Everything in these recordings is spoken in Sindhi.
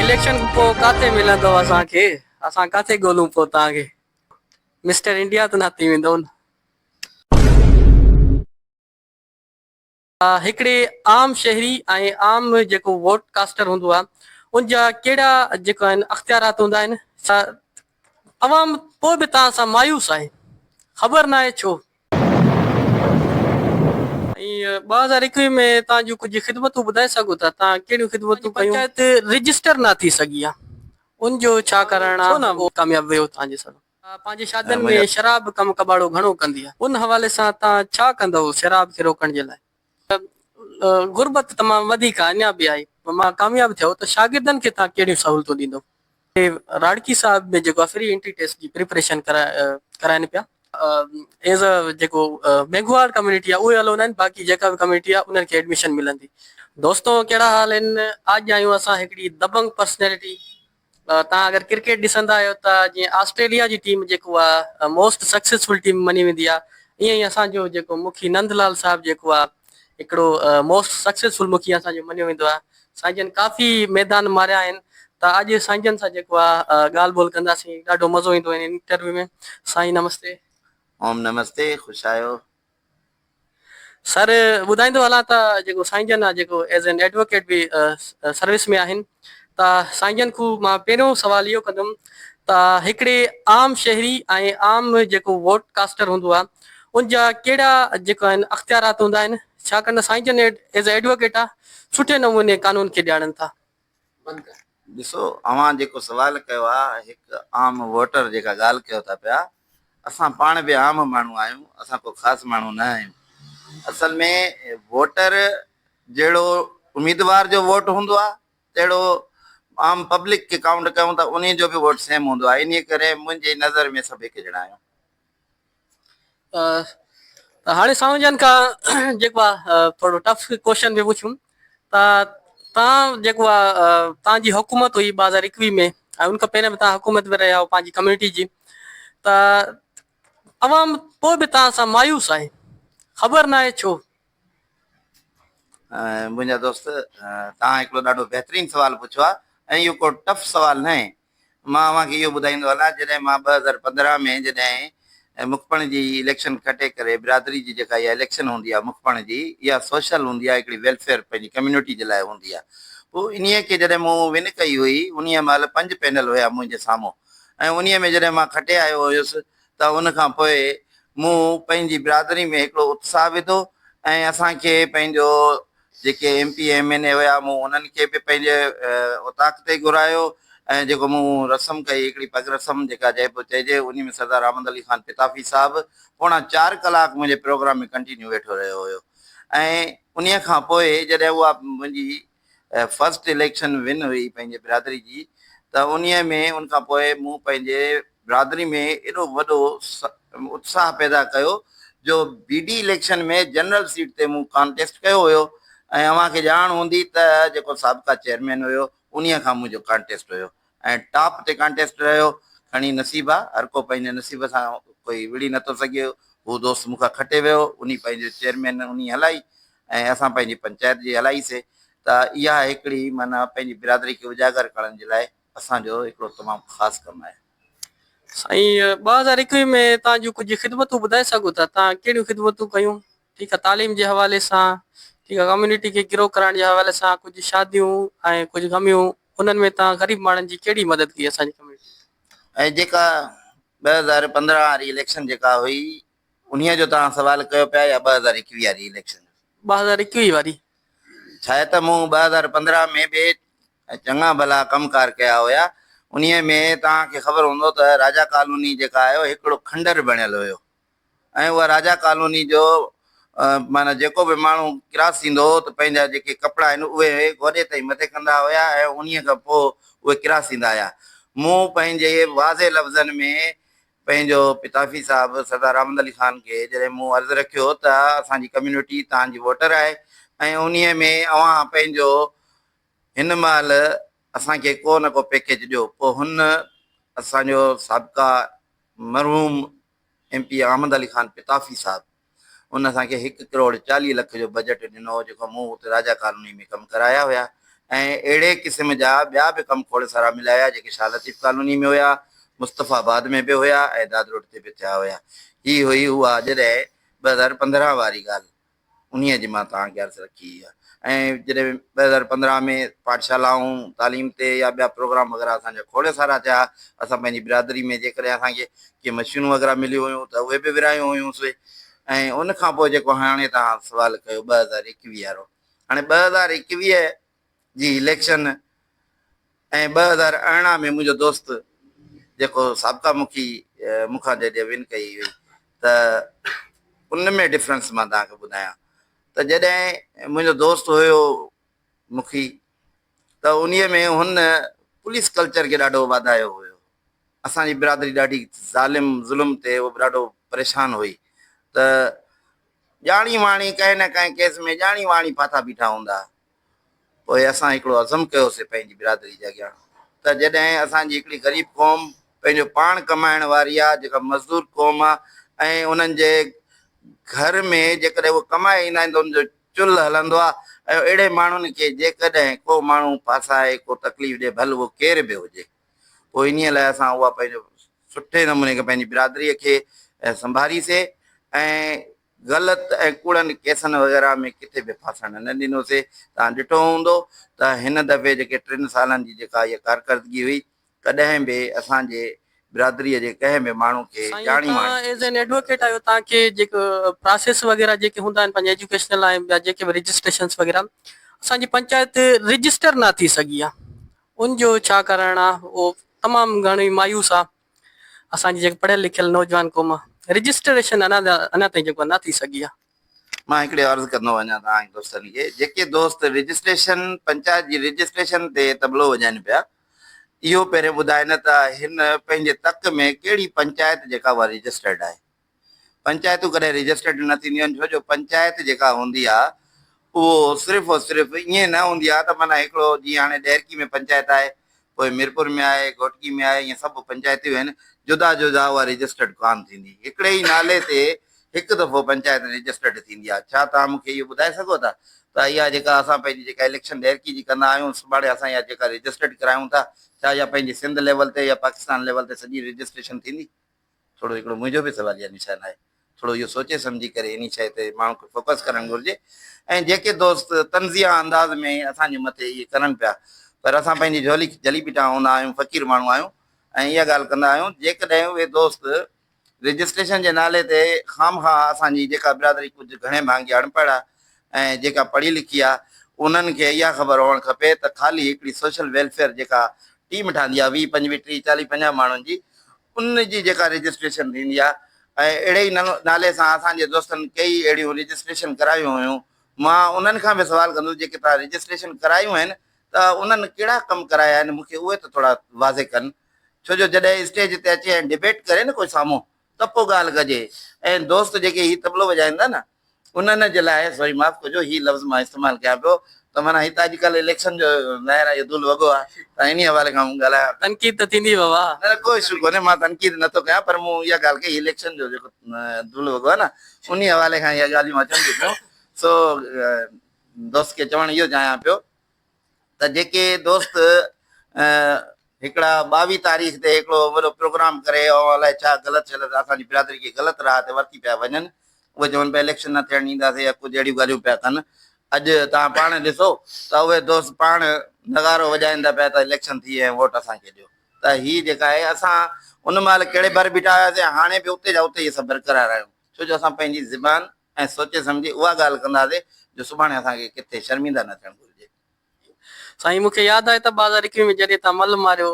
اليڪشن کان پوء ڪاٿي ملندو اسان کي اسان ڪاٿي ڳولون پوء توهان کي مسٽر انڊيا ته نه ٿي ويندو نه. هڪڙي عام شهري ۽ عام جيڪو ووٽ ڪاسٽر هوندو آهي ان جا ڪهڙا جيڪو آهن اختيارات هوندا آهن عوام پوء به توهان سان مايوس آهي خبر ناهي ڇو. ۽ 2021 ۾ توهان جون ڪجهه خدمتون ٻڌائي سگهو ٿا توهان ڪهڙيون خدمتون ڪيون. پنچائت رجسٽر نه ٿي سگهي آهي ان جو ڇا ڪرڻ آهي ڇو نه ڪامياب ويو توهان جي سر. پنهنجي شادين ۾ شراب ڪم ڪٻاڙو گهڻو ڪندي آهي ان حوالي سان توهان ڇا ڪندؤ شراب کي روڪڻ جي لاء. غربت تمام وڌيڪ آهي اڃا به آهي مان ڪامياب ٿيو ته شاگردن کي توهان ڪهڙيون سهولتون ڏيندؤ. راڙڪي صاحب ۾ جيڪو آهي فري انٽري ٽيسٽ جي پريپريشن ڪرائن پيا ايز ا جيڪو ميگهواڙ ڪميونٽي آهي اهي الو ناهن باقي جيڪا به ڪميونٽي آهي انهن کي ايڊميشن ملندي. دوستو ڪهڙا حال آهن اڄ آيون اسان هڪڙي دبنگ پرسنالٽي تان اگر ڪرڪيٽ ڏسندا آهيو ته جيئن آسٽريليا جي ٽيم جيڪو آهي موسٽ سڪسيسفل ٽيم مڃي ويندي آهي ائين ئي اسان جو جيڪو مکي نند لال صاحب جيڪو آهي هڪڙو موسٽ سڪسيسفل مکي اسان جو مڃيو ويندو آهي سائين جن ڪافي ميدان ماريا آهن ته اڄ سائين جن سان جيڪو آهي ڳالهه ٻولهه ڪنداسين ڏاڍو مزو ايندو هن انٽرويو ۾ سائين نمستي. اوم نمستي خوش آهيو. سر ٻڌائيندو هلان ته جيڪو سائين جن آ جيڪو ايز اين ايڊووڪيٽ به سروس ۾ آهن ته سائين جن کان مان پهريون سوال اهو ڪندم ته هڪڙي عام شهري ۽ عام جيڪو ووٽ ڪاسٽر هوندو آ ان جا ڪهڙا جيڪو آهن اختيارات هوندا آهن ڇاڪاڻ ته سائين جن ايز اي ايڊووڪيٽ آ سٺي نموني قانون کي ڄاڻن ٿا. ڏسو اوهان جيڪو سوال ڪيو آ هڪ عام ووٽر جيڪا ڳالهه ڪيو ٿا پيا اسان پاڻ به عام ماڻهو آهيون اسان ڪو خاص ماڻهو نه آهيون اصل ۾ ووٽر جهڙو اميدوار جو ووٽ هوندو آ تهڙو عام پبلڪ کي ڪائونٽ ڪيون ته انهي جو به ووٽ سيم هوندو آ انهي ڪري منهنجي نظر ۾ سڀ هڪ جهڙا آهيون. ته هاڻي سائين جن کان جيڪو آ ٿورو ٽف ڪوشچن به پڇون ته تان جيڪو آ تان جي حڪومت هئي 2021 ۾ ۽ ان کان پهريان به تان حڪومت ۾ رهيا آهيو پنهنجي ڪميونٽي جي ته عوام پوء به تان سان مايوس آهي خبر ناهي ڇو؟ منهنجا دوست تان هڪڙو ڏاڍو بهترين سوال پڇيو آ ۽ اهو ڪو ٽف سوال ناهي مان اوهان کي اهو ٻڌائيندو هلان جڏهن مان 2015 ۾ جڏهن مکپڻ جي اليڪشن کٽي ڪري برادري جي جيڪا اها اليڪشن هوندي آهي مکپڻ جي اها سوشل هوندي آهي هڪڙي ويلفيئر پنهنجي ڪميونٽي جي لاء هوندي آهي پوء انهي کي جڏهن مون ون ڪئي هئي انهي مهل پنج پينل هيا منهنجي سامهون ۽ انهي ۾ جڏهن مان کٽي آيو هيس ته ان کان پوء مون پنهنجي برادري ۾ هڪڙو اتساهه وڌو ۽ اسان کي پنهنجو جيڪي M P M N A هيا مون انهن کي به پنهنجي اوطاق تي گهرايو ۽ جيڪو مون رسم ڪئي هڪڙي پڳ رسم جيڪا جئپور چئجي انهي ۾ سردار احمد علي خان پتافي صاحب پوڻا چار ڪلاڪ منهنجي پروگرام ۾ ڪنٽينيو ويٺو رهيو هيو ۽ انهي کان پوء جڏهن اها منهنجي فرسٽ اليڪشن ون هئي پنهنجي برادري جي ته انهي ۾ ان کان پوء مون پنهنجي برادري ۾ ايڏو وڏو اتساهه پيدا ڪيو جو B D election ۾ general seat تي مون ڪانٽيسٽ ڪيو هيو ۽ اوهان کي ڄاڻ هوندي ته جيڪو سابقه چيئرمين هيو انهي کان منهنجو ڪانٽيسٽ هيو ۽ ٽاپ تي ڪانٽيسٽ رهيو کڻي نصيب آ هر ڪو پنهنجي نصيب سان ڪوئي وڙهي نٿو سگهي هو دوست مون کان کٽي ويو انهي پنهنجو چيئرمين انهي هلائي ۽ اسان پنهنجي پنچائت جي هلائي سي ته اها هڪڙي معنيٰ پنهنجي برادري کي اجاگر ڪرڻ جي لاء اسان جو هڪڙو تمام خاص ڪم آهي. سائين 2021 ۾ توهان جون ڪجهه خدمتون ٻڌائي سگهو ٿا توهان ڪهڙيون خدمتون ڪيون ٺيڪ آهي تعليم جي حوالي سان ٺيڪ آهي ڪميونٽي کي گرو ڪرائڻ جي حوالي سان ڪجهه شاديون ۽ ڪجهه غميون انهن ۾ توهان غريب ماڻهن جي ڪهڙي مدد ڪئي اسان جي ڪميونٽي. ۽ جيڪا 2015 واري اليڪشن جيڪا هئي انهيء جو توهان سوال ڪيو پيا يا 2021 واري اليڪشن جو؟ 2021 واري. ڇاهي ته مون 2015 ۾ به چڱا ڀلا ڪم ڪار ڪيا هيا. انهيء ۾ توهان کي خبر هوندو ته راجا ڪالوني جيڪا آهي اهو هڪڙو کنڊر بڻيل هيو ۽ اها راجا ڪالوني جو معنيٰ جيڪو به ماڻهو ڪراس ٿيندو هو ته پنهنجا جيڪي ڪپڙا آهن اهي گوڏي تائين مٿي ڪندا هيا ۽ انهيء کان پوء اهي ڪراس ٿيندا هيا. مون پنهنجي واضح لفظن ۾ پنهنجو پتافي صاحب سردار احمد علي خان کي جڏهن مون عرض رکيو ته اسان جي ڪميونٽي توهان جي ووٽر آهي ۽ انهيء ۾ اوهان پنهنجو هن مهل اسان کي ڪو نه ڪو پيڪيج ڏيو پوء هن اسان جو سابقه مرحوم ايم پي احمد علي خان پتافي صاحب ان اسان کي هڪ ڪروڙ 40 لک جو بجيٽ ڏنو جيڪو مون اتي راجا ڪالوني ۾ ڪم ڪرايا هيا. ۽ اهڙي قسم جا ٻيا به ڪم کوڙ سارا ملايا جيڪي شاهه لطيف ڪالوني ۾ هيا، مصطفيٰ آباد ۾ به هيا ۽ داد روڊ تي به ٿيا هيا. هي هئي اها جڏهن 2015 واري ڳالهه انهيء جي مان توهان کي عرض رکي هئي ۽ جڏهن 2015 ۾ پاٺشالائون تعليم تي يا ٻيا پروگرام وغيره اسان جا کوڙ سارا ٿيا اسان پنهنجي برادري ۾ جيڪڏهن اسان کي ڪي مشينون وغيره مليون هيون ته اهي به ورهايون هيون سي ۽ ان کان پوء جيڪو هاڻي توهان سوال ڪيو 2021 وارو هاڻي 2021 جي اليڪشن ۽ 2018 ۾ منهنجو دوست جيڪو سابقا مکي مون کان جڏهن ون ڪئي هئي ته ان ۾ ڊفرنس مان توهان کي ٻڌايان ته جڏهن منهنجو دوست هيو مکي ته انهي ۾ هن پوليس ڪلچر کي ڏاڍو واڌايو هيو اسان جي برادري ڏاڍي ظالم ظلم تي ڏاڍو پريشان هئي ته ڄاڻي واڻي ڪنهن نه ڪنهن ڪيس ۾ ڄاڻي واڻي ڦاٿا بيٺا هوندا. پوء اسان هڪڙو عزم ڪيوسين پنهنجي برادري جي اڳيان ته جڏهن اسان جي هڪڙي غريب قوم پنهنجو پاڻ ڪمائڻ واري آ جيڪا مزدور قوم آ ۽ انهن جي گهر ۾ جيڪڏهن اهي ڪمائي ايندا آهن ته انهن جو چلهه هلندو آ ۽ اهڙي ماڻهن کي جيڪڏهن ڪو ماڻهو ڦاسائي ڪو تڪليف ڏي ڀل اهو ڪير به هجي پوء انهيء لاء اسان اها پنهنجو سٺي نموني کي پنهنجي برادريء کي سنڀاريسي ۽ غلط ۽ ڪوڙن ڪيسن وغيره ۾ ڪٿي به ڦاسڻ نه ڏنوسي. توهان ڏٺو هوندو ته هن دفعي جيڪي ٽن سالن جي جيڪا هيء ڪارڪردگي هئي، ڪڏهن به اسان جي برادريء جي ڪنهن به ماڻهو کي سائين ڄاڻي توهان واڻي. ايز اين ايڊووڪيٽ آهيو توهان کي جيڪو پراسيس وغيره جيڪي هوندا آهن پنهنجي ايجوڪيشنل ۽ ٻيا جيڪي به رجسٽريشنس وغيره اسان جي پنچائت رجسٽر نه ٿي سگهي آهي ان جو ڇا ڪرڻ آ اهو تمام گهڻو ئي مايوس آ اسان جي جيڪي پڙهيل لکيل نوجوان قوم آ رجسٽريشن اڃا اڃا تائين جيڪو آ نه ٿي سگهي آ. مان هڪڙي عرض ڪندو وڃان توهان جي دوستن کي جيڪي دوست رجسٽريشن پنچائت جي رجسٽريشن تي طبلو وڄائن پيا اهو پهرين ٻڌائن ته هن پنهنجي تڪ ۾ ڪهڙي پنچائت جيڪا اها رجسٽرڊ آهي. پنچائتون ڪڏهن رجسٽرڊ نه ٿينديون آهن ڇو جو پنچائت جيڪا هوندي آهي اهو صرف اور صرف ائين نه هوندي آهي ته معنيٰ هڪڙو جيئن هاڻي ڏهرڪي ۾ پنچائت آهي پوء ميرپور ۾ آهي گهوٽڪي ۾ آهي ائين سڀ پنچائتيون آهن جدا جدا اها رجسٽرڊ ڪانه ٿيندي هڪڙي ئي نالي تي هڪ دفعو پنچائت رجسٽرڊ ٿيندي آهي ڇا توهان مون کي اهو ٻڌائي سگهو ٿا ته اها جيڪا اسان پنهنجي جيڪا اليڪشن ڏهرڪي جي ڪندا آهيون سڀاڻي اسان اها جيڪا رجسٽرڊ ڪرايون ٿا ڇا اها پنهنجي سنڌ ليول تي يا پاڪستان ليول تي سڄي رجسٽريشن ٿيندي؟ ٿورو هڪڙو منهنجو به سواليه نشان آهي. ٿورو اهو سوچي سمجهي ڪري انهي شيء تي ماڻهن کي فوڪس ڪرڻ گهرجي ۽ جيڪي دوست طنزيه انداز ۾ اسان جي مٿي اهي ڪرن پيا پر اسان پنهنجي جهولي جهلي بيٺا هوندا آهيون فقير ماڻهو آهيون ۽ اها ڳالهه ڪندا آهيون جيڪڏهن اهي دوست رجسٽريشن جي نالي تي خامخواه اسان جي جيڪا برادري ڪجهه گهڻي ڀاڱي اڻپڙهه آهي ۽ جيڪا پڙهي لکي آهي انهن کي اها خبر هئڻ کپي ته خالي هڪڙي سوشل ويلفيئر جيڪا ٽيم ٺهندي آهي 20 25 30 40 50 ماڻهن جي ان جي جيڪا رجسٽريشن ٿيندي آهي ۽ اهڙي ئي نالي سان اسان جي دوستن ڪيئي اهڙيون رجسٽريشن ڪرايون هيون مان انهن کان به سوال ڪندس جيڪي توهان رجسٽريشن ڪرايون آهن ته انهن ڪهڙا ڪم ڪرايا آهن مون کي اهي ته ٿورا واضح ڪن ڇو جو جڏهن اسٽيج تي اچي ۽ ڊبيٽ ڪري نه ڪوئي سامهون ته پوء ڳالهه ڪجي ۽ دوست جيڪي هي طبلو وڄائين ٿا نه انهن جي لاء سوري معاف ڪجو هي لفظ مان استعمال ڪيان پيو ته معنيٰ هي ته اڄڪلهه اليڪشن جو ظاهر آهي اهو دول وڳو آهي ته انهي حوالي کان مون ڳالهايو. تنقيد ته ٿيندي بابا. نه نه ڪو اشو ڪونهي مان تنقيد نه ٿو ڪيان پر مون اها ڳالهه ڪئي اليڪشن جو جيڪو دول وڳو آهي نه انهي حوالي کان اها ڳالهيون اچن ٿيون پيون سو دوست کي چوڻ اهو چاهيان پيو ته جيڪي دوست هڪڙا 22 تاريخ تي هڪڙو وڏو پروگرام ڪري ۽ الائي ڇا غلط شلط اسان جي برادري کي غلط راهه تي ورتي پيا وڃن اهي چون پيا اليڪشن نه ٿيڻ ڏينداسين يا ڪجهه اهڙيون ڳالهيون پيا ڪن اڄ توهان پاڻ ڏسو ته اهي دوست پاڻ نغارو وڄائين ٿا پيا ته اليڪشن ٿي ۽ ووٽ اسان کي ڏيو ته هي جيڪا آهي اسان ان مهل ڪهڙي ڀر بيٺا هياسين هاڻي به اتي جا اتي ئي اسان برقرار آهيون ڇو جو اسان پنهنجي زبان ۽ سوچي سمجهي اها ڳالهه ڪنداسين جو سڀاڻي اسان کي ڪٿي شرمنده نه ٿيڻ گهرجي. سائين مون کي ياد آهي ته 2021 ۾ جڏهن توهان ملهه ماريو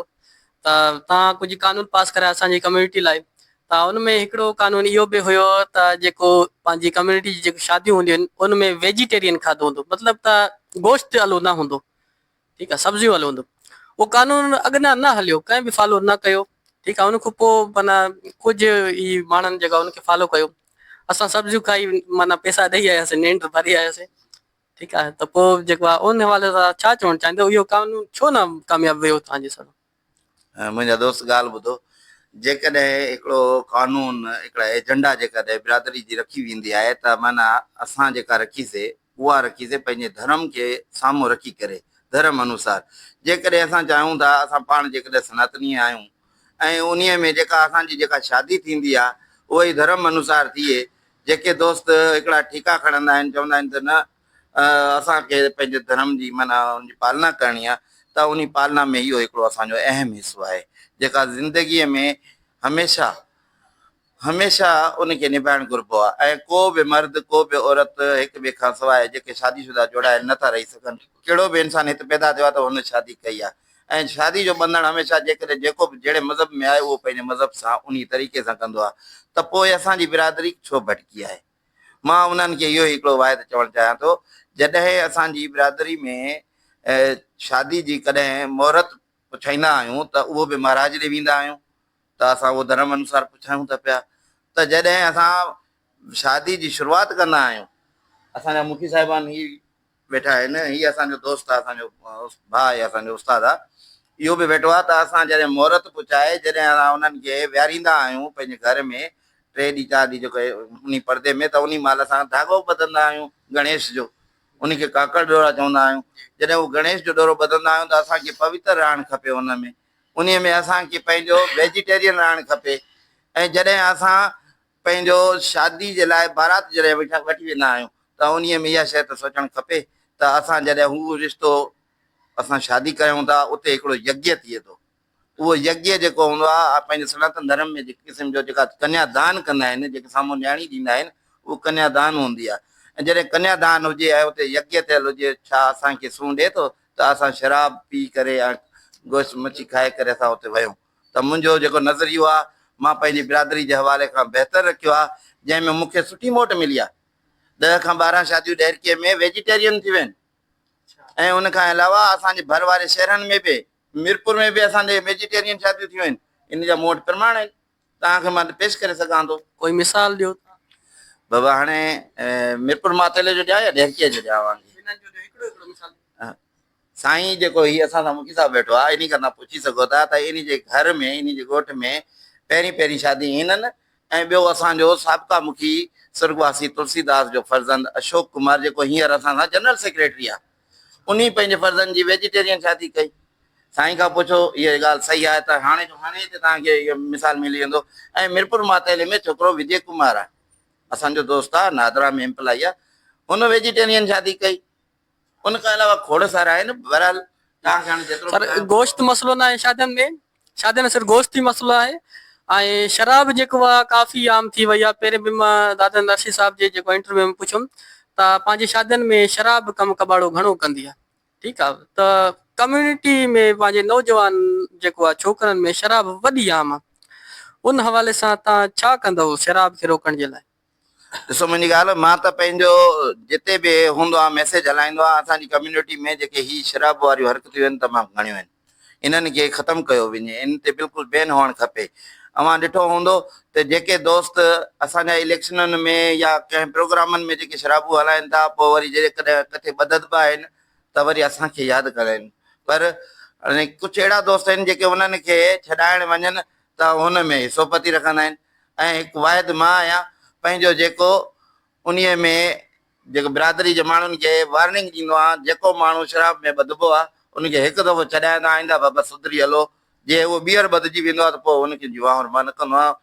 ته توهان ڪجهه قانون پاس ڪرايا اسان جي ڪميونٽي لاء ته ان ۾ هڪڙو قانون اهو به هيو ته جيڪو پنهنجي ڪميونٽي جي جيڪو شاديون هونديون آهن ان ۾ ويجيٽيرين کاڌو هوندو مطلب ته گوشت الو نه هوندو ٺيڪ آ سبزيون الو هوندو اهو قانون اڳنا نه هليو ڪنهن به فالو نه ڪيو ٺيڪ آ ان کان پوء معنيٰ ڪجهه ئي ماڻهن جيڪا ان کي فالو ڪيو اسان سبزيون کائي معنيٰ پئسا ڏئي آياسين نينڊ ڀري آياسين ٺيڪ آهي ته پوء جيڪو آهي ان حوالي سان ڇا چوڻ چاهيندو اهو قانون ڇو نه ڪامياب ويو توهان جي سر منهنجا دوست ڳالهه ٻڌو جيڪڏهن هڪڙو قانون هڪڙا ايجنڊا جيڪڏهن برادري جي رکي ويندي آهي ته معنيٰ اسان جيڪا رکي سي اها رکي سي پنهنجي ڌرم کي سامهون رکي ڪري ڌرم انوسار. جيڪڏهن اسان چاهيون ٿا اسان پاڻ جيڪڏهن سناتني آهيون ۽ انهيء ۾ جيڪا اسان جي جيڪا شادي ٿيندي آهي اها ئي ڌرم انوسار ٿئي. جيڪي دوست هڪڙا ٺيڪا کڻندا آهن چوندا آهن ته نه اسان کي پنهنجي ڌرم جي معنيٰ ان جي پالنا ڪرڻي آهي ته انهي پالنا ۾ اهو هڪڙو اسان جو اهم حصو آهي جيڪا زندگيء ۾ هميشه هميشه ان کي نڀائڻ گهربو آهي ۽ ڪو به مرد ڪو به عورت هڪ ٻئي کان سواء جيڪي شادي شده جوڙا آهن نه ٿا رهي سگهن. ڪهڙو به انسان هت پيدا ٿيو آهي ته هن شادي ڪئي آهي ۽ شادي جو ٻنڌڻ هميشه جيڪڏهن جيڪو به جهڙي مذهب ۾ آهي اهو پنهنجي مذهب سان انهي طريقي سان ڪندو آهي ته پوء اسان جي برادري ڇو ڀٽڪي آهي؟ مان انهن کي اهو ئي هڪڙو واحد چوڻ چاهيان ٿو جڏهن اسان جي برادري ۾ شادي جي ڪڏهن مهورت پڇائيندا آهيون ته اهو به مهاراج ڏي ويندا آهيون ته اسان اهو ڌرم انوسار پڇايون ٿا پيا ته جڏهن اسان شادي جي شروعات ڪندا آهيون اسان جا مکي صاحبان هي ويٺا آهن هي اسان جو دوست آهي اسان جو ڀاء آهي اسان جو استاد آهي اهو به ويٺو آهي ته اسان جڏهن مهورت پڇائي جڏهن اسان انهن کي ويهاريندا آهيون پنهنجي گهر ۾ ٽي ڏينهن چار ڏينهن جيڪو انهي پردي ۾ ته انهي مهل اسان ڌاڳو ٻڌندا آهيون گڻيش جو ان کي ڪاڪڙ ڏورا چوندا آهيون جڏهن اهو گڻيش جو ڏورو ٻڌندا آهيون ته اسان کي پوتر رهڻ کپي ان ۾ انهيء ۾ اسان کي پنهنجو ويجيٽيرين رهڻ کپي ۽ جڏهن اسان پنهنجو شادي جي لاء بارات جڏهن وٺي ويندا آهيون ته انهيء ۾ اها شيء ته سوچڻ کپي ته اسان جڏهن هو رشتو اسان شادي ڪيون ٿا اتي هڪڙو يگيه ٿئي ٿو اهو يگيه جيڪو هوندو آهي پنهنجي سناتن ڌرم ۾ جيڪي قسم جو جيڪا ڪنيا دان ڪندا آهن جيڪي سامهون نياڻي ڏيندا آهن اهو ڪنيا دان هوندي آهي ۽ جڏهن ڪنيا دان هجي ۽ اتي يگيه ٿيل هجي ڇا اسان کي سونهن ڏئي ٿو ته اسان شراب پي ڪري ۽ گوشت مڇي کائي ڪري اسان اتي ويون ته منهنجو جيڪو نظريو آهي مان پنهنجي برادري جي حوالي کان بهتر رکيو آهي جنهن ۾ مون کي سٺي موٽ ملي آهي ڏهه کان 12 شاديون ڏهرڪي ۾ ويجيٽيرين ٿي ويون ۽ ان کان علاوه اسان جي ڀر واري شهرن ۾ به ميرپور ۾ به اسان جي ويجيٽيرين شاديون ٿيون آهن ان جا مون وٽ پرماڻ آهن توهان کي مان پيش ڪري سگهان ٿو. ڪوئي مثال ڏيو ته. بابا هاڻي ميرپور ماتيلي جو ڏيان يا ڏهرڪيء جو ڏيان اوهان کي؟ ٻنهن جو ڏيو هڪڙو هڪڙو مثال ڏيو. سائين جيڪو هي اسان سان مکي صاحب ويٺو آهي انهي کان توهان پڇي سگهو ٿا ته انهي جي گهر ۾ انهي جي ڳوٺ ۾ پهرين پهرين شادي هنن ۽ ٻيو اسان جو سابقه مکي سرڳواسي تلسي داس جو فرزند اشوڪ ڪمار جيڪو هينئر اسان سان جنرل سيڪريٽري آهي انهي پنهنجي فرزند جي ويجيٽيرين شادي ڪئي. سائين کان پڇو اها ڳالهه صحيح آهي ته هاڻي جو هاڻي هتي توهان کي اهو مثال ملي ويندو ۽ ميرپور ماتحلي ۾ ڇوڪرو وجي ڪمار آهي اسان جو دوست آهي نادرا ۾ ايمپلائي آهي هن ويجيٽيرين شادي ڪئي ان کان علاوه کوڙ سارا آهن بهرحال توهان کي هاڻي جيترو سر گوشت مسئلو نه آهي شادين ۾ شادين ۾ صرف گوشت ئي مسئلو آهي ۽ شراب جيڪو آهي ڪافي عام ٿي وئي آهي پهرين به مان دادا نرسي صاحب جي جيڪو انٽرويو ۾ پڇيم ته پنهنجي شادين ۾ شراب ڪم ڪٻاڙو گهڻو ڪندي آهي ٺيڪ آ ته ڪميونٽي ۾ پنهنجي نوجوان جيڪو آ ڇوڪرن ۾ شراب وڏي عام آ ان حوالي سان تان ڇا ڪندؤ شراب کي روڪڻ جي لاء. ڏسو منهنجي ڳالهه مان ته پنهنجو جتي به هوندو آهيان ميسيج هلائيندو آهيان اسان جي ڪميونٽي ۾ جيڪي هي شراب واريون حرڪتون آهن تمام گهڻيون آهن انهن کي ختم ڪيو وڃي ان تي بلڪل بين هئڻ کپي اوهان ڏٺو هوندو ته جيڪي دوست اسان جا اليڪشنن ۾ يا ڪنهن پروگرامن ۾ جيڪي شرابون هلائن ٿا پوء وري جيڪڏهن ڪٿي ٻڌبا آهن ته وري اسان کي ياد ڪندا آهن پر ڪجهه اهڙا دوست آهن جيڪي انهن کي ڇڏائڻ وڃن ته ان ۾ حصو پتي رکندا آهن ۽ هڪ واحد مان آهيان پنهنجو جيڪو انهي ۾ جيڪو برادري جي ماڻهن کي وارننگ ڏيندو آهيان جيڪو ماڻهو شراب ۾ ٻڌبو آهي ان کي هڪ دفعو ڇڏائيندو آهيان آئنده بابا سڌري هلو جي اهو ٻيهر ٻڌجي ويندو آهي ته پوء ان کي جواهر مان نه ڪندو آهيان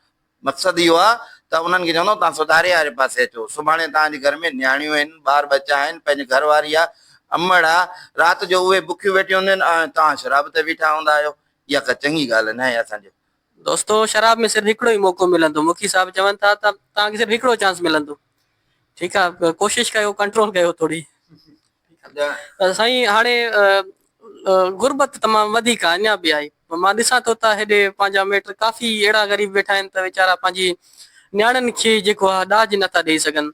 مقصد اهو آهي ته انهن کي چوندو آهيان توهان سڌاري واري پاسي اچو سڀاڻي توهان جي گهر ۾ نياڻيون آهن ٻار ٻچا آهن پنهنجي گهر واري آهي امڙ آهي رات جو اهي بکيون ويٺيون هونديون آهن ۽ توهان شراب تي ويٺا هوندا آهيو اها ڪا چڱي ڳالهه ناهي اسان جو دوستو شراب ۾ صرف هڪڙو ئي موقعو ملندو مکي صاحب چون ٿا ته توهان کي صرف هڪڙو چانس ملندو ٺيڪ آ ڪوشش ڪيو ڪنٽرول ڪيو ٿوري سائين هاڻي غربت تمام وڌيڪ آ اڃا به آهي مان ڏسان ٿو ته هيڏي پنهنجا ميٽ ڪافي اهڙا غريب ويٺا آهن ته ويچارا پنهنجي نياڻين کي جيڪو آ ڏاج نٿا ڏيئي سگهن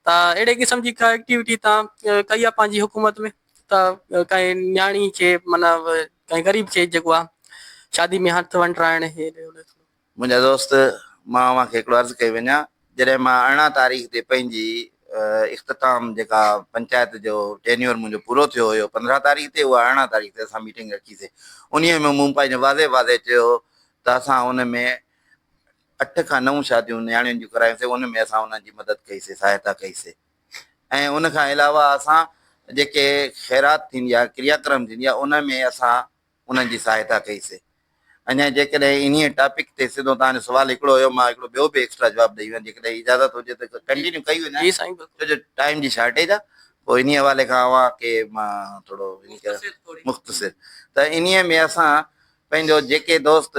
ته اهڙي قسم جي ڪا ايڪٽيوٽي تان ڪئي آ پنهنجي حڪومت ۾ ته ڪنهن نياڻي کي معنيٰ ڪنهن غريب کي جيڪو آ شادي ۾ هٿ ونڊرائڻ هي ڏي هوڏي ٿورو. منهنجا دوست مان اوهان کي هڪڙو عرض ڪئي وڃان جڏهن مان 18 تاريخ تي پنهنجي اختتام جيڪا پنچائت جو ٽينيور منهنجو پورو ٿيو هيو 15 تاريخ تي اها 18 تاريخ تي اسان ميٽنگ رکي سي انهي ۾ مون پنهنجو واضح واضح چيو هو ته اسان ان ۾ اٺ کان نو شاديون نياڻين جون ڪرايون سي ان ۾ اسان انهن جي مدد ڪئي سي سهائتا ڪئي سي ۽ ان کان علاوه اسان جيڪي خيرات ٿيندي آهي، ڪريا ڪرم ٿيندي آهي، ان ۾ اسان انهن جي سهائتا ڪئي سي. اڃا جيڪڏهن انهيء ٽاپڪ تي سڌو توهان جو سوال هڪڙو هيو، مان هڪڙو ٻيو به ايڪسٽرا جواب ڏئي ويو آهيان، جيڪڏهن اجازت هجي ته ڪنٽينيو ڪئي وڃان، جي سائين بلڪل. ڇو جو ٽائيم جي شارٽيج آهي، پوء انهيء حوالي کان اوهان کي مان ٿورو انهي ڪري مختصر ته انهيء ۾ اسان پنهنجو جيڪي دوست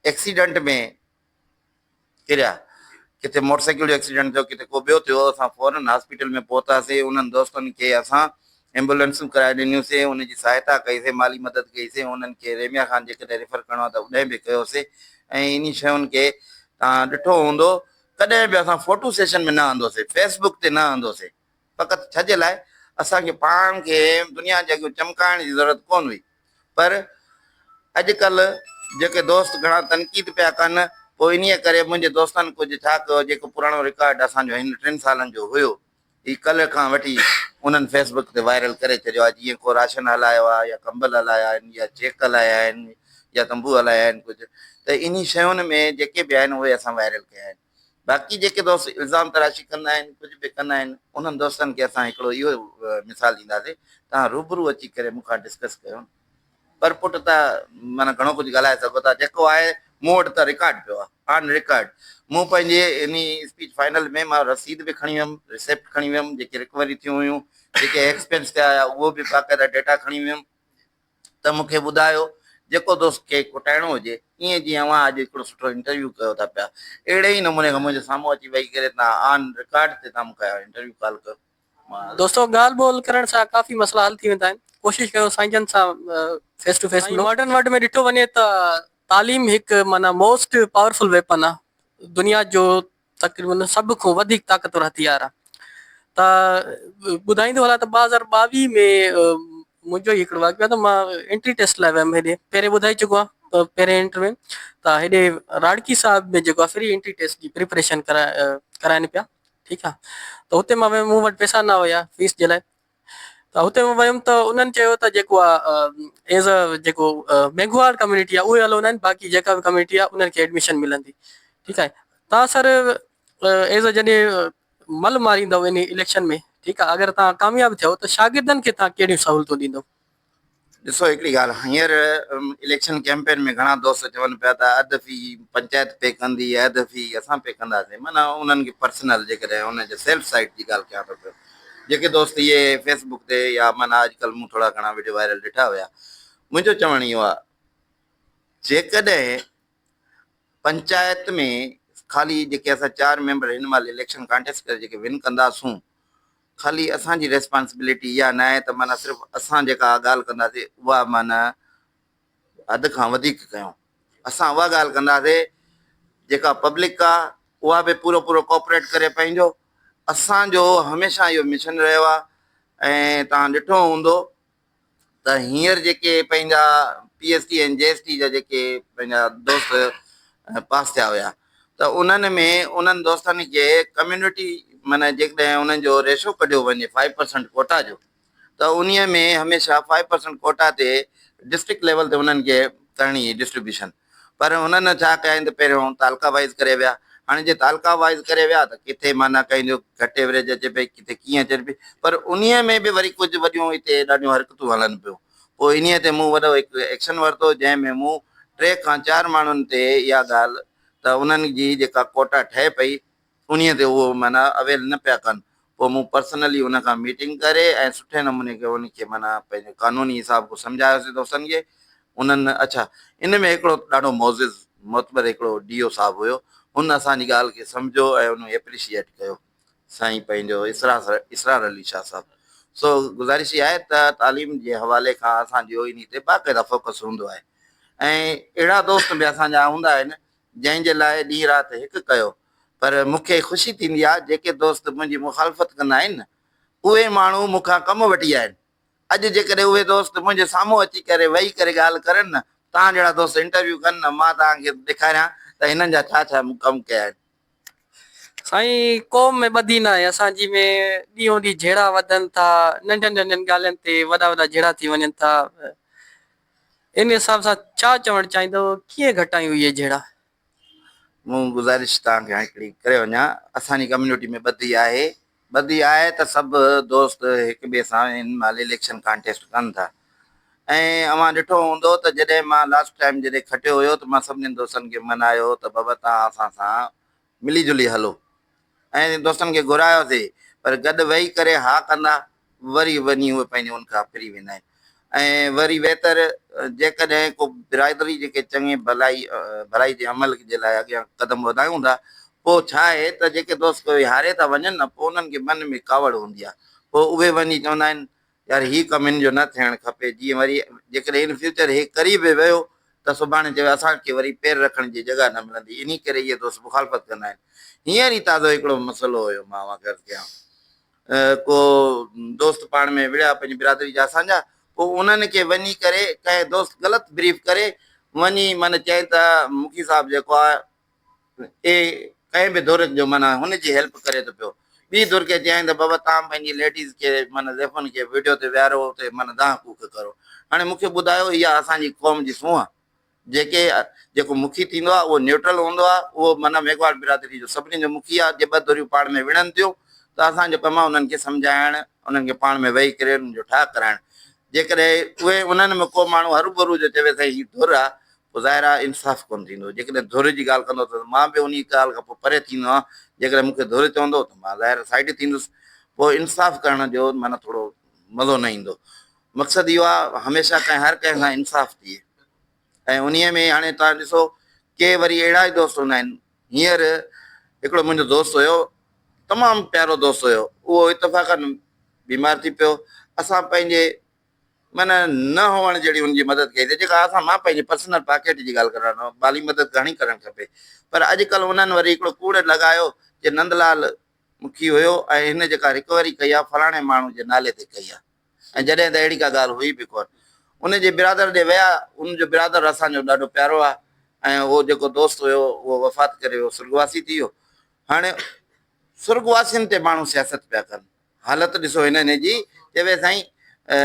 ايڪسيڊنٽ ۾ ڪريا، ڪٿي موٽر سائيڪل جو ايڪسيڊنٽ ٿيو، ڪٿي ڪو ٻيو ٿيو، اسان فورن هاسپيٽل ۾ پهتاسين، انهن دوستن کي اسان ايمبولينسون ڪرائي ڏنيون سين، ان جي سهائتا ڪئي سين، مالي مدد ڪئي سين، انهن کي رحميا خان جيڪڏهن ريفر ڪرڻو آهي ته اڏهن به ڪيو سين ۽ انهي شين کي توهان ڏٺو هوندو ڪڏهن به اسان فوٽو سيشن ۾ نه آندو سين، فيس بڪ تي نه آندو سين، فقط ڇا جي لاء اسان کي پاڻ کي دنيا جي اڳيون چمڪائڻ جي ضرورت ڪونه هئي. پر اڄ ڪلهه جيڪي دوست گهڻا تنقيد پيا ڪن، پوء انهيء ڪري منهنجي دوستن ڪجهه ڇا ڪيو، جيڪو پراڻو رڪارڊ اسان جو هن ٽن سالن جو هيو، هي ڪلهه کان وٺي انهن فيس بڪ تي وائرل ڪري ڇڏيو آهي، جيئن ڪو راشن هلايو آهي يا ڪمبل هلايا آهن يا چيڪ هلايا آهن يا تنبو هلايا آهن ڪجهه ته انهي شين ۾ جيڪي به آهن اهي اسان وائرل ڪيا آهن. باقي جيڪي دوست الزام تراشي ڪندا آهن ڪجهه به ڪندا آهن انهن دوستن کي اسان هڪڙو اهو مثال ڏينداسين توهان روبرو اچي ڪري مون کان ڊسڪس ڪيو پر پٽ ته معنيٰ گهڻو ڪجهه ڳالهائي سگهو ٿا جيڪو آهي مون وٽ ته رڪارڊ پيو آهي آن رڪارڊ مون پنهنجي انهي اسپيچ فائنل ۾ مان رسيد به کڻي ويم رسيپٽ کڻي ويم جيڪي رڪوري ٿيون هيون جيڪي ايڪسپينس ٿيا هيا اهو به باقاعده ڊيٽا کڻي ويم ته مون کي ٻڌايو جيڪو دوست کي کٽائڻو هجي ائين جيئن اوهان اڄ هڪڙو سٺو انٽرويو ڪيو ٿا پيا اهڙي ئي نموني کان منهنجي سامهون اچي ويهي ڪري توهان آن رڪارڊ تي توهان مون کان انٽرويو ڪال ڪيو مان دوستو ڳالهه ٻولهه ڪرڻ سان ڪافي مسئلا حل ٿي ويندا آهن ڪوشش ڪيو سائين جن سان فيس ٽو فيس ملو. ماڊرن ورلڊ ۾ ڏٺو وڃي ته تعليم هڪ معنيٰ موسٽ پاورفل ويپن آهي دنيا جو تقريبن سڀ کان وڌيڪ طاقتور هٿيار آهي ته ٻڌائيندو هلان ته 2022 ۾ منهنجو ئي هڪڙو واقعو آهي ته مان انٽري ٽيسٽ لاء ويم هيڏي پهرين ٻڌائي چڪو آهيان پهرين انٽرويو ته هيڏي راڙڪي صاحب ۾ جيڪو آهي فري انٽري ٽيسٽ جي پريپريشن ڪرائن پيا ٺيڪ آهي ته هتي مان ويم مون وٽ پئسا نه هيا فيس جي لاء ته هتي مان ويم ته انهن چيو ته جيڪو آ ايز ا جيڪو ميگهواڙ ڪميونٽي آ اهي الو نه آهن باقي جيڪا به ڪميونٽي آ انهن کي ايڊميشن ملندي ٺيڪ آهي تان سر ايز ا جڏهن مل ماريندو ان اليڪشن ۾ ٺيڪ آ اگر تان ڪامياب ٿيو ته شاگردن کي تان ڪهڙيون سهولتون ڏيندو. ڏسو هڪڙي ڳالهه هينئر اليڪشن ڪيمپين ۾ گهڻا دوست چون پيا ته اڌ في پنچائت پي ڪندي اڌ في اسان پي ڪنداسين معنيٰ انهن کي پرسنل جيڪڏهن انهن جي سيلف سائيڊ جي ڳالهه ڪيان ٿو پيو جيڪي دوست اهي فيس بڪ تي يا معنيٰ اڄڪلهه مون ٿورا گهڻا وڊيو وائرل ڏٺا هيا منهنجو چوڻ اهو آهي جيڪڏهن پنچائت ۾ خالي جيڪي اسان چار ميمبر هن مهل اليڪشن ڪانٽيسٽ ڪري جيڪي ون ڪنداسون خالي اسان جي ريسپانسبلٽي اها ناهي ته معنيٰ صرف اسان جيڪا ڳالهه ڪنداسين اها معنيٰ حد کان وڌيڪ ڪيون. اسان اها ڳالهه ڪنداسين جيڪا پبلڪ آ اها به پورو پورو ڪوپريٽ ڪري پنهنجو. اسان جو هميشه اهو مشن رهيو آ ۽ توهان ڏٺو هوندو ته هينئر جيڪي پنهنجا P S T ۽ G S T جا جيڪي پنهنجا دوست پاس ٿيا هيا ته انهن ۾ انهن دوستن کي ڪميونٽي معنيٰ جيڪڏهن انهن جو ريشو ڪڍيو وڃي فائيو پرسنٽ ڪوٽا جو ته انهي ۾ هميشه فائيو پرسنٽ ڪوٽا تي ڊسٽرڪٽ ليول تي انهن کي ڪرڻي هئي ڊسٽريبيوشن پر هنن ڇا ڪيائين ته پهريون تعلقا وائيز ڪري ويا. هاڻي جي تعلقا وائيز ڪري ويا ته ڪٿي معنيٰ ڪنهن جو گهٽ ايوريج اچي پئي، ڪٿي ڪيئن اچي پئي. پر انهيء ۾ به وري ڪجهه وڏيون هتي ڏاڍيون حرڪتون هلن پيون. پوء انهيء تي مون وڏو هڪ ايڪشن ورتو، جنهن ۾ مون ٽي کان چار ماڻهن تي اها ڳالهه ته انهن جي جيڪا ڪوٽا ٺهي پئي، انهيء تي اهو معنيٰ اويل نه پيا ڪن. پوء مون پرسنلي ان کان ميٽنگ ڪري ۽ سٺي نموني کي ان کي معنيٰ پنهنجو قانوني حساب کان سمجهايوسين دوستن کي. انهن اڇا ان ۾ هڪڙو ڏاڍو معزز معتبر هڪڙو ڊي او صاحب هيو هن اسان جي ڳالهه کي سمجهيو ۽ ان ايپريشيئيٽ ڪيو سائين پنهنجو اسرار علي شاهه صاحب. سو گذارش اها آهي ته تعليم جي حوالي کان اسان جو انهي تي باقاعده فوڪس هوندو آهي ۽ اهڙا دوست به اسان جا هوندا آهن جنهن جي لاء ڏينهن رات هڪ ڪيو پر مون کي خوشي ٿيندي آهي جيڪي دوست منهنجي مخالفت ڪندا آهن نه اهي ماڻهو مون کان ڪم وٺي ويا آهن اڄ جيڪڏهن اهي دوست منهنجي سامهون اچي ڪري ويهي ڪري ڳالهه ڪرن نه توهان جهڙا دوست انٽرويو ڪن نه مان توهان کي ڏيکاريان ته هنن جا ڇا ڇا مون ڪم ڪيا آهن. سائين قوم ۾ ٻڌي ناهي اسان جي ۾ ڏينهون ڏينهن جهيڙا وڌن ٿا ننڍين ننڍين ڳالهين تي وڏا وڏا جهيڙا ٿي وڃن ٿا ان حساب سان ڇا چوڻ چاهيندؤ ڪيئن گهٽايون اهي جهيڙا؟ مون گذارش توهان کي هڪڙي ڪري وڃان اسان جي ڪميونٽي ۾ ٻڌي آهي ٻڌي آهي ته سڀ دوست هڪ ٻئي سان هن مهل اليڪشن ڪانٽيسٽ ڪن ٿا ۽ اوهان ڏٺو هوندو ته جڏهن مان لاسٽ ٽائيم جڏهن کٽيو هيو ته مان سڀني دوستن کي منايو ته بابا توهان اسان سان ملي جلي هلو ۽ دوستن کي گهرايوسي پر گڏ ويهي ڪري ها ڪندا وري وڃي اهي پنهنجي ان کان ڦري ويندا آهن ۽ وري ويتر جيڪڏهن ڪو برادري جيڪي چڱي ڀلائي ڀلائي جي عمل جي لاء اڳيان قدم وڌايون ٿا پوء ڇا آهي ته جيڪي دوست ڪوئي هاري ٿا وڃن نه پوء انهن کي من ۾ ڪاوڙ هوندي آهي پوء اهي وڃي چوندا آهن يار هي ڪم هن جو نه ٿيڻ کپي جيئن وري جيڪڏهن ان فيوچر هي ڪري به ويو ته سڀاڻي چوي اسان کي وري پير رکڻ جي جڳهه نه ملندي انهي ڪري اهي دوست مخالفت ڪندا آهن هينئر ئي تازو هڪڙو مسئلو هيو مان اوهان کي عرض ڪيان ڪو دوست پاڻ ۾ وڙهيا پنهنجي برادري جا اسان جا پوء انهن کي وڃي ڪري ڪنهن دوست غلط بريف ڪري وڃي معنی چئي ته مکي صاحب جيڪو آهي اي ڪنهن به ڌر جو معنی هن جي هيلپ ڪري ٿو پيو ٻي ڌر کي چيائين ته بابا تان پنهنجي ليڊيز کي معنی زيفن کي ويڊيو تي ويهارو اتي معنی دانهن ڪوڪ ڪرو هاڻي مونکي ٻڌايو اها اسان جي قوم جي سونهن جيڪي جيڪو مکي ٿيندو آهي اهو نيوٽرل هوندو آهي اهو معنيٰ ميگهواڙ برادري جو سڀني جو مکي آهي جي ٻه ڌريون پاڻ ۾ وڙهن ٿيون ته اسان جو ڪم آهي انهن کي سمجهائڻ انهن کي پاڻ ۾ ويهي ڪري انهن جو ٺاهه ڪرائڻ جيڪڏهن اهي انهن ۾ ڪو ماڻهو هروڀرو جو چوي سائين هي ڌر آهي پوء ظاهر آهي انصاف ڪونه ٿيندو جيڪڏهن ڌر جي ڳالهه ڪندو ته مان به انهي ڳالهه کان پوء پري ٿيندو آهيان جيڪڏهن مون کي ڌر چوندو ته مان ظاهر سائيڊ ٿيندس پوء انصاف ڪرڻ جو معنيٰ ٿورو مزو نه ايندو مقصد اهو آهي هميشه ڪنهن هر ڪنهن سان انصاف ٿئي ۽ انهيء ۾ هاڻي توهان ڏسو ڪي وري اهڙا ئي دوست هوندا آهن هينئر هڪڙو منهنجو دوست هيو تمام پيارو دوست هيو اهو اتفاقا بيمار ٿي پيو اسان پنهنجي معنيٰ نه هئڻ جهڙي هن جي مدد ڪئي جيڪا اسان مان پنهنجي پرسنل پاڪيٽ جي ڳالهه ڪران ٿو مالي مدد گهڻي ڪرڻ کپي پر اڄڪلهه انهن وري هڪڙو ڪوڙ لڳايو جي نندلال مکي هيو ۽ هن جيڪا رڪوري ڪئي آهي فلاڻي ماڻهو جي نالي تي ڪئي آهي ۽ جڏهن ته اهڙي ڪا ڳالهه هئي به ڪونه. ان جي برادر ڏي ويا، ان جو برادر اسان جو ڏاڍو پيارو آهي ۽ اهو جيڪو دوست هيو اهو وفات ڪري ويو، سرڳواسي ٿي ويو. هاڻي سرڳواسين تي ماڻهو سياست پيا ڪن. حالت ڏسو هنن جي، چوي سائين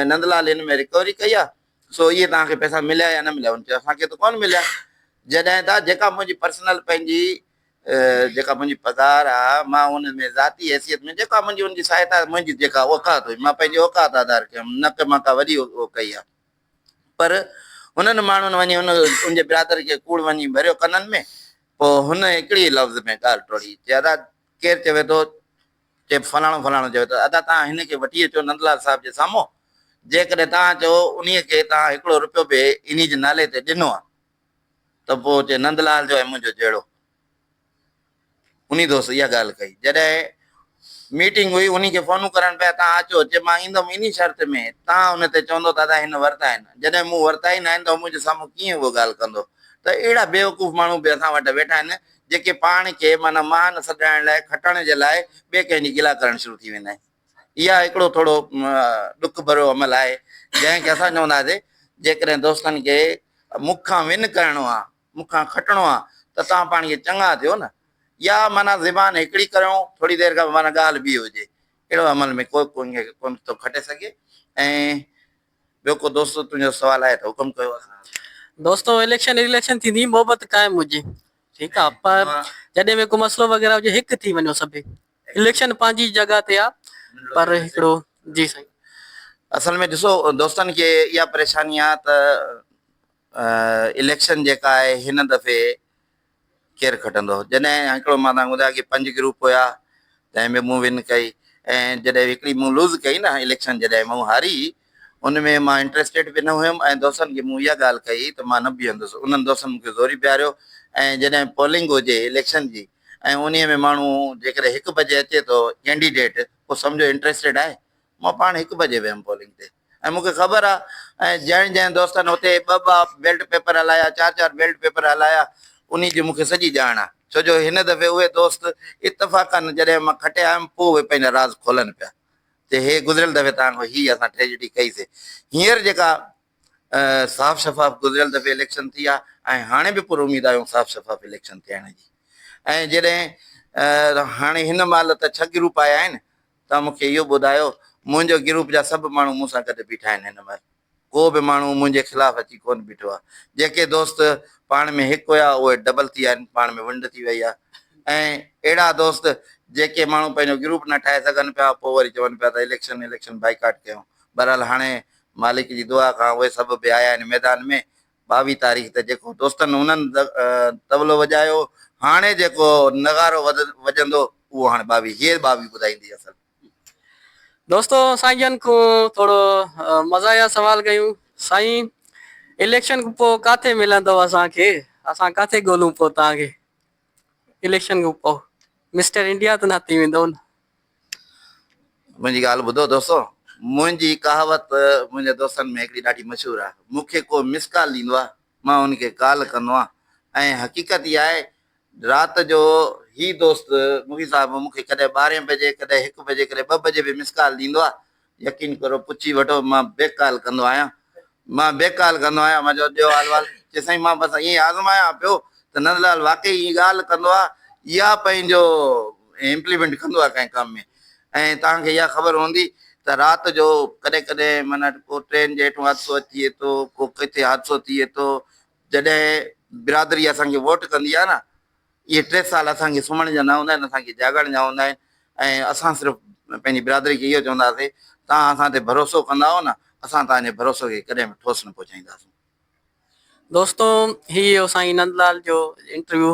نندلال هن ۾ رڪوري ڪئي آهي، سو اهي توهان کي پئسا مليا يا نه مليا؟ هن چيو اسان کي ته ڪونه مليا. جڏهن ته جيڪا منهنجي پرسنل پنهنجي جيڪا منهنجي پگهار آ، مان ان ۾ ذاتي حيثيت ۾ جيڪا منهنجي ان جي سهائتا منهنجي جيڪا اوقات هئي، مان پنهنجي اوقات آڌار ڪيم، نه ڪه مان ڪا وڏي اهو ڪئي آ. پر هنن ماڻهن وڃي ان ان جي برادر کي ڪوڙ وڃي ڀريو ڪنن ۾، پوء هن هڪڙي ئي لفظ ۾ ڳالهه ٽوڙي، چي ادا ڪير چوي ٿو، چي فلاڻو فلاڻو چوي ٿو، ادا توهان هن کي وٺي اچو نندلال صاحب جي سامهون، جيڪڏهن توهان چئو انهيء کي توهان هڪڙو رپيو به انهيء جي نالي تي ڏنو آ، ته پوء چي نندلال جو ۽ منهنجو جهيڙو. انهي دوست اها ڳالهه ڪئي. جڏهن ميٽنگ هئي انهي کي فونون ڪرڻ پيا تان اچو. چي مان ايندم انهي شرط ۾ تان ان تي چوندو ته ادا هن ورتا آهن. جڏهن مون ورتا ئي ناهن ته هو منهنجي سامهون ڪيئن اهو ڳالهه ڪندو. ته اهڙا بيوقوف ماڻهو به اسان وٽ ويٺا آهن جيڪي پاڻ کي معنيٰ مهان سڏرائڻ لاء کٽڻ جي لاء ٻئي ڪنهن جي گلا ڪرڻ شروع ٿي ويندا آهن. اها هڪڙو ٿورو ڏک ڀريو عمل آهي جنهن کي اسان چونداسين جيڪڏهن دوستن کي مون کان ون ڪرڻو آ، مون کان کٽڻو آ ته توهان پاڻ کي چڱا ٿيو نه يا معنيٰ زبان هڪڙي ڪريو ٿوري دير کان پوء معنيٰ ڳالهه ٻي هجي اهڙو عمل ۾ ڪو ڪنهن کي ڪونه ٿو کٽي سگهي ۽ ٻيو ڪو دوست تنهنجو سوال آهي ته حڪم ڪيو اسان. دوستو اليڪشن اليڪشن ٿيندي محبت قائم هجي ٺيڪ آ پر جڏهن به ڪو مسئلو وغيره هجي هڪ ٿي وڃو سڀئي اليڪشن پنهنجي جڳهه تي آ پر هڪڙو جي سائين. اصل ۾ ڏسو دوستن کي اها پريشاني آ ته اليڪشن جيڪا آهي هن دفعي ڪير کٽندو جڏهن هڪڙو مان تهان کي ٻڌايو ڪي پنج گروپ هيا تنهن ۾ مون ون ڪئي ۽ جڏهن هڪڙي مون لوز ڪئي نه اليڪشن جڏهن مون هاري ان ۾ مان انٽريسٽيڊ به نه هيم ۽ دوستن کي مون اها ڳالهه ڪئي ته مان نه بيهندس انهن دوستن مون کي زوري بيهاريو ۽ جڏهن پولنگ هجي اليڪشن جي ۽ انهي ۾ ماڻهو جيڪڏهن هڪ بجي اچي ٿو ڪينڊيڊيٽ پوء سمجهو انٽريسٽيڊ آهي مان پاڻ هڪ بجي ويم پولنگ تي ۽ مون کي خبر آ ۽ جنهن جنهن دوستن اتي ٻه ٻه بيلٽ پيپر هلايا چار چار بيلٽ پيپر هلايا انهي جي مون کي سڄي ڄاڻ آ ڇو جو هن دفعي اهي دوست اتفاقن جڏهن مان کٽي آيم پوء اهي پنهنجا راز کولن پيا ته هي گذريل دفعي توهان کان هي اسان ٽريجڊي ڪئي سي هينئر جيڪا صاف شفاف گذريل دفعي اليڪشن ٿي آ ۽ هاڻي به پر اميد آهيون صاف شفاف اليڪشن ٿيڻ جي ۽ جڏهن هاڻي هن مهل ته ڇهه گروپ آيا آهن توهان مون کي اهو ٻڌايو منهنجو گروپ جا سڀ ماڻهو مون سان گڏ بيٺا آهن هن مهل ڪو به ماڻهو منهنجي خلاف اچي ڪونه بيٺو آهي. جيڪي دوست پاڻ ۾ هڪ هيا اهي ڊبل ٿي ويا آهن، پاڻ ۾ ونڊ ٿي وئي آهي ۽ اهڙا دوست جيڪي ماڻهو پنهنجو گروپ نه ٺاهي سگهن پيا پوء وري چون پيا ته اليڪشن اليڪشن بائيڪاٽ ڪيون. بهرحال هاڻي مالڪ جي دعا کان اهي سڀ به آيا آهن ميدان ۾. 22 تاريخ ته جيڪو دوستن انهن طبلو وڄايو هاڻي جيڪو نغارو وڄندو اهو هاڻي 22 هيء 22 ٻڌائيندي اصل. دوستو سائين جن کون ٿورو مزاحيه سوال ڪيون سائين اليڪشن کان پوء ڪاٿي ملندو اسان کي اسان ڪاٿي ڳولون پوء توهان کي اليڪشن کان پوء مسٽر انڊيا ته نه ٿي ويندو نه. منهنجي ڳالهه ٻڌو دوستو منهنجي ڪهاوت منهنجي دوستن ۾ هڪڙي ڏاڍي مشهور آهي مون کي ڪو مس ڪال ڏيندو آهي مان ان کي ڪال ڪندو آهيان ۽ حقيقت اها آهي رات جو هي دوست مغي صاحب مون کي ڪڏهن ٻارهين بجي، ڪڏهن هڪ بجي، ڪڏهن ٻه بجي به مس ڪال ڏيندو آهي. يقين ڪرو پڇي وٺو مان بيڪ ڪال ڪندو آهيان. مان بيڪ ڪال ڪندو آهيان. مان چيو ڏيو حال وال. چي سائين مان بس ائين آزمايان پيو ته نندلال واقعي ائين ڳالهه ڪندو آهي يا پنهنجو امپليمينٽ ڪندو آهي ڪنهن ڪم ۾. ۽ توهان کي اها خبر هوندي ته رات جو ڪڏهن ڪڏهن معنيٰ ڪو ٽرين جي هيٺون حادثو اچي ٿو، ڪو ڪٿي حادثو ٿئي ٿو، جڏهن برادري اسان کي ووٽ ڪندي آهي نه اهي ٽي سال اسان کي سمهڻ جا نه هوندا آهن اسان کي جاڳڻ جا هوندا آهن ۽ اسان صرف پنهنجي برادري کي اهو چونداسين توهان اسان تي ڀروسو ڪندا آهيو نه اسان توهان جي ڀروسو کي ڪڏهن به ٺوس نه پهچائينداسون. دوستو هي هيو سائين نند لال جو انٽرويو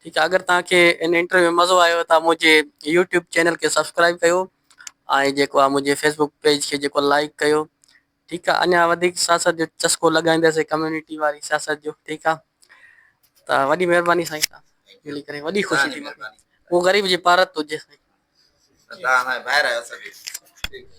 ٺيڪ آ اگر توهان کي ان انٽرويو ۾ مزو آيو ته منهنجي يوٽيوب چينل کي سبسڪرائب ڪيو ۽ جيڪو آ منهنجي فيسبوڪ پيج کي جيڪو لائڪ ڪيو ٺيڪ آ اڃا وڌيڪ سياست جو چسڪو لڳائينداسين ڪميونٽي واري سياست جو ٺيڪ آ ته وڏي مهرباني سائين تان ملي ڪري وڏي خوشي ٿي مون غريب جي پارت هجي سائين. توهان اسان جا ڀائر آهيو سڀ.